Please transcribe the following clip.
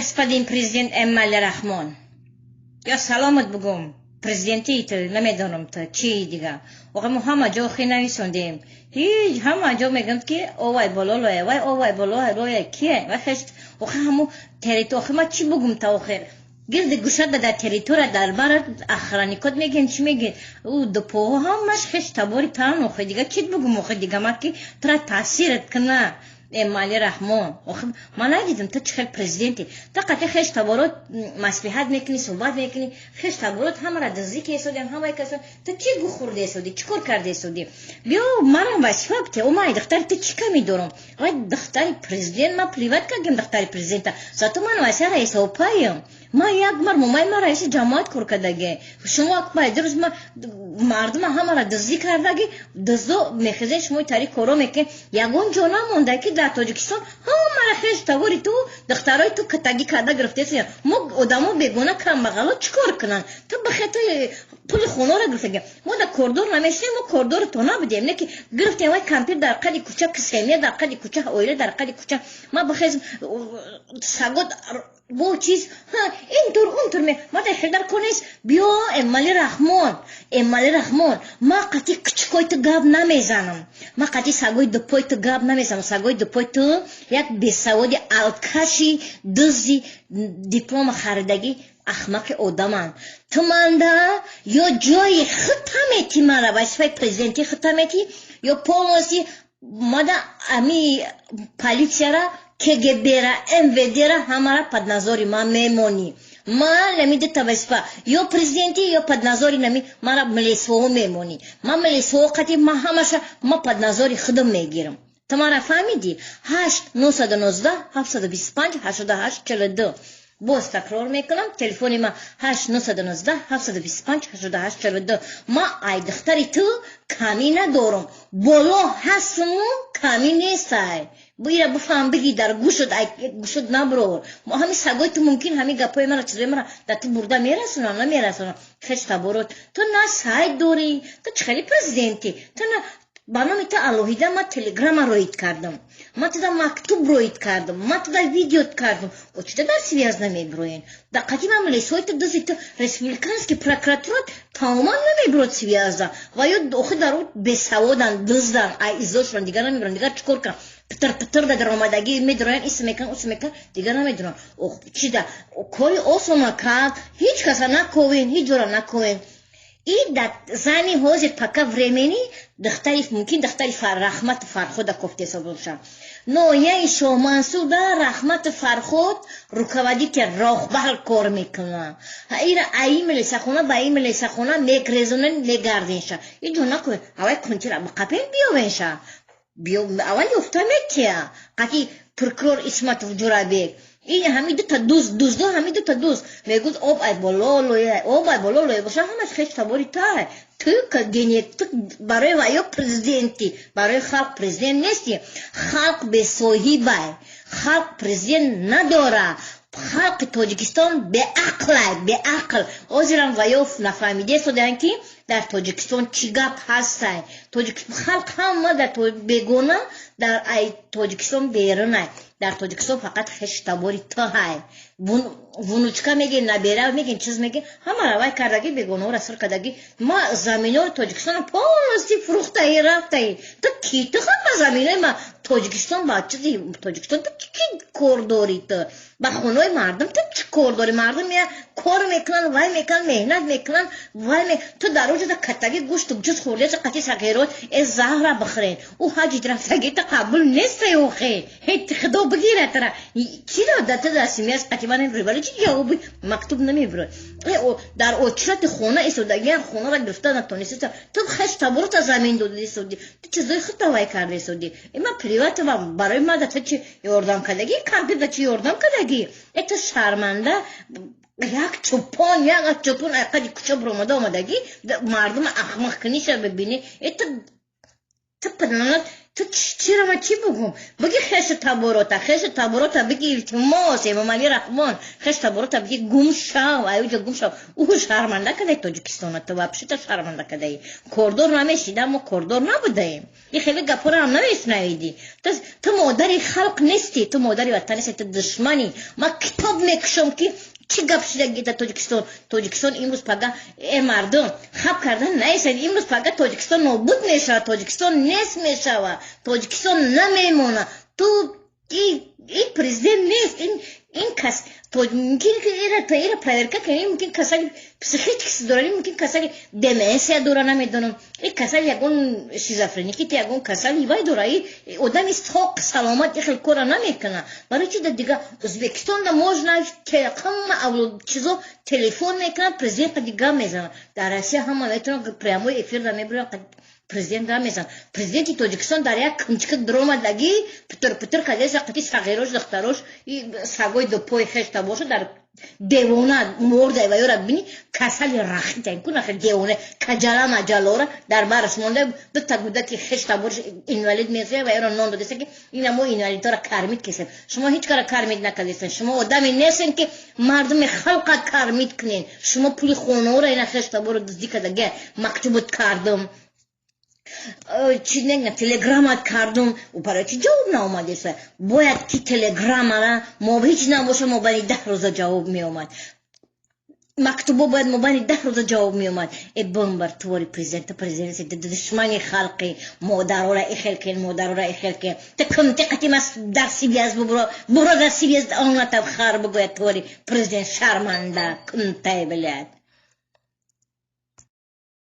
Господин президент Эмомалӣ Раҳмон, ё саломат бугум, президенти ту намедонам, ту чи дига. Охи, мо ҳама ҷо хи нависондем, ҳеҷ ҳама ҷо мегӯям, ки овай боло лоя, вай овай боло лоя кие, вай хеш. Охи, ҳамо территор, охи, ма чӣ бугум та? Охир гирди гӯшада дар территория дар бара охранникот мегӯен, чӣ мегӯен, ӯ дупоҳо ҳамаш хеш табори тан. Охи, дига чӣ бугум? Охи, дига ма ки тура таъсират куна, Эмомалӣ Раҳмон? Охи, ман надидам, ту чӣ хел президенти. Ту қати хеш таборот маслиҳат мекунӣ, суҳбат мекунӣ, хеш таборот ҳамара дуздӣ кесодиам, ҳамаи касон. Ту чӣ гу хӯрда эсодӣ, чӣ кор карда эсодӣ? Биё, марам вазифа бите. О, ман духтари ту чӣ камӣ дорам? Вай духтари президент, ман плевать кардем духтари президента, зато ман васия раисопаям. Ман як мар момаи ман раиси ҷамоат кор кардаги. Шумо дурӯз мардума ҳамара дуздӣ кардаги, дуздо мехезен, шумо тари коро мекунед. Ягон ҷо намонда, ки дар Тоҷикистон ҳамара хеш тавори ту, духтарои ту катагӣ карда гирифтеси. Мо одамо бегона, камбағало чӣ кор кунанд? Ту бихе, ту пули хонаро гирифтаги. Мо дар кордор намешинем, мо кордори то набудем, не ки гирифтем. Вай кампир дар қади кӯча, семья дар қади кӯча, оила дар қади кӯча. Ма бихез сагот бо чиз интур унтур ма дар хелдар кор нест. Биё, Эмомалӣ Раҳмон, Эмомалӣ Раҳмон, ма қати кучукои ту гап намезанам, ма қати сагои дупои ту гап намезанам. Сагои дупои ту як бесаводи алкаши дузди диплома харидагӣ, ахмақи одаманд. Ту манда ё ҷои худта метӣ, мара вазифаи президентӣ худта метӣ, ё полностью мада ами полисияра, КГБра, МВДра ҳамара под назори ман мемонӣ. Ман нами дута вазифа: ё президентӣ, ё под назори нами мара милисҳо мемонӣ. Ман милисҳо қати ман ҳамаша ма под назори худам мегирам. Ту мара фаҳмидӣ? 8 919 725 88 42. Боз такрор мекунам, телефони ма 8 919 725 88 42. Ма ай духтари ту камӣ надорам, боло ҳастму камӣ нестай. Ира бифаҳм, биги дар гӯшот, ай гӯшот наброр. Мо ҳами сагои ту мумкин ҳами гапҳои мара, чизои мара дар ту бурда мерасонам, намерасонам. Хеш таборот ту на сайт дорӣ, ту чӣ хели президентӣ? Ту на ба номи ту алоҳида ман телеграмма роид кардам, ман туда мактуб роид кардам, ман туда видео кардам. Чида дар связь намебироен? Дар қати ман милисҳои ту, дузи ту, республиканский прокуратура тамоман намебирод связа. Ва ё охи дар бесаводан, дуздан, ай изошон дигар намебиранд. Дигар чӣ кор кунам? Питир питир да даромадагӣ медироян, ис мекунан, ус мекунан, дигар намедонам чида. Кори осона кард, ҳеҷ каса наковен, ҳеҷ ҷора наковен. И дар зани ҳозир пока времени духтари, мумкин духтари Раҳмату Фархода кофтеса боша. Ноҳияи Шоҳмансурда Раҳмату Фарход руководитель, роҳбар кор мекунад. Ира аи милисахона ба ин милисахона мегрезонен, мегарденша. Иҷо накун, аввай кунтира қапен биёвенша, аввал ёфта метия қати прокурор Исматов Ҷурабек. Ин ҳами дута дуз, дуздо, ҳами дута дуз мегӯд: об ай боло лоя, об ай боло лоя боша, ҳамаш хеш табори тай. Ту ту барои ваё президенти, барои халқ президент нести. Халқ бесоҳибай, халқ президент надора. Халқи Тоҷикистон беақлай, беақл. Ҳозирам ваё нафаҳмиде содаанд, ки дар Тоҷикистон чӣ гап ҳастай. Халқ ҳама дар бегона, дар ай Тоҷикистон берунай. Дар Тоҷикистон фақат хештабори туҳай, внучка мегӯ, набера мегӯ, чиз мегӯ, ҳама равай кардаги, бегонаҳоро сир кардаги. Ма заминои Тоҷикистона полностью фурӯхтаи, рафтаи. Ту ки? Ту ҳама заминои ма Тоҷикистон ба чизи Тоҷикистон ту чӣ кор дорӣ? Ту ба хонаи мардум ту чӣ кор дорӣ? Мардум я кор мекунанд, вай мекунанд, меҳнат мекунанд, вай. Ту дар оҷода катаги гӯшту ҷуз хӯрдеса, қати сагерот э заҳра бихӯрен. Ӯ ҳаҷи рафтаги та қабул нестай. Охе, худо бигира тара. Чиро да ту дар семьяс қати ман намебурӣ? Вале чи ҷавоби мактуб намебурӣ? Дар очрати хона истодагиан хонара гирифта натонистиса. Ту хеш таборота замин додисоди, ту чизои худта вай кардесоди. Ма плевать барои ма да ту чи ёрдам кардагӣ, кампир да чи ёрдам кардагӣ? Э, ту шарманда, як чӯпон, як чӯпон айқади кӯча буромада омадагӣ, мардума ахмақ куниша бибинӣ. Э, ту ту Ту чиро ма чӣ бугум? Буги хешу таборота, хешу таборота биги, илтимос, Эмомалӣ Раҳмон, хешу таборота биги, гум шав, аюҷа гум шав. Ӯ шарманда кадай Тоҷикистона, ту вообще-то шарманда кадаи. Кордор намешида, мо кордор набудаем. И хеле гапҳоро ҳам намешунавидӣ. Ту модари халқ нестӣ, ту модари ватан нестӣ, ту душманӣ. Ма китоб мекушам, ки чӣ гап шидаги дар Тоҷикистон. Тоҷикистон имрӯз пага, э мардум, хаб кардан наесад, имрӯз пага Тоҷикистон нобуд мешавад, Тоҷикистон нест мешавад, Тоҷикистон намемонад. Ту и президент нест, ин кас мумкин ира проверка кунӣ, мумкин касали психически дорад, мумкин касали деменция дора, намедонам, и касали ягон шизофреники, ягон касали вай дора. И одами соқ саломат ихел кора намекуна. Барои чи дар дига Ӯзбекистонда можно, ҳама чизо телефон мекунад, президент қади гап мезанад. Дар Россия ҳама метавонад, прямой эфир да мебурад, президент гап мезанад. Президенти Тоҷикистон дар як кунчика дуромадагӣ, путур путур кардеса, қати сағирош, духтарош, сагои дупои хешта боша, дар девона морда ва ёра бини, касали рахита кунаха, девона каҷала маҷалора дар бараш монда, дута гудаки хешта борш инвалид мезоя ва ёра нон додеса, ки ина мо инвалидҳоро кормить кесем. Шумо ҳеҷ кара кормить накардесен. Шумо одаме нестен, ки мардуми халқа кормить кунен. Шумо пули хонаора ина хешта боро дуздӣ карда, мактубут кардум, чӣ нега, телеграммат кардум, барои чи ҷавоб наомадеса? Бояд ки телеграммара мо ҳеҷ набоша, мобайни 10 рӯза ҷавоб меомад, мактубо бояд мобайни 10 рӯза ҷавоб меомад. Э бомбар твори президента, президент душмани халқи, модарора ихел кен, модарора ихел кен. Та кумти қати мас дар сибиаз бубуро, буро дар сибиаз, онатав хар бугояд, твори президент шарманда кумтай, блядь.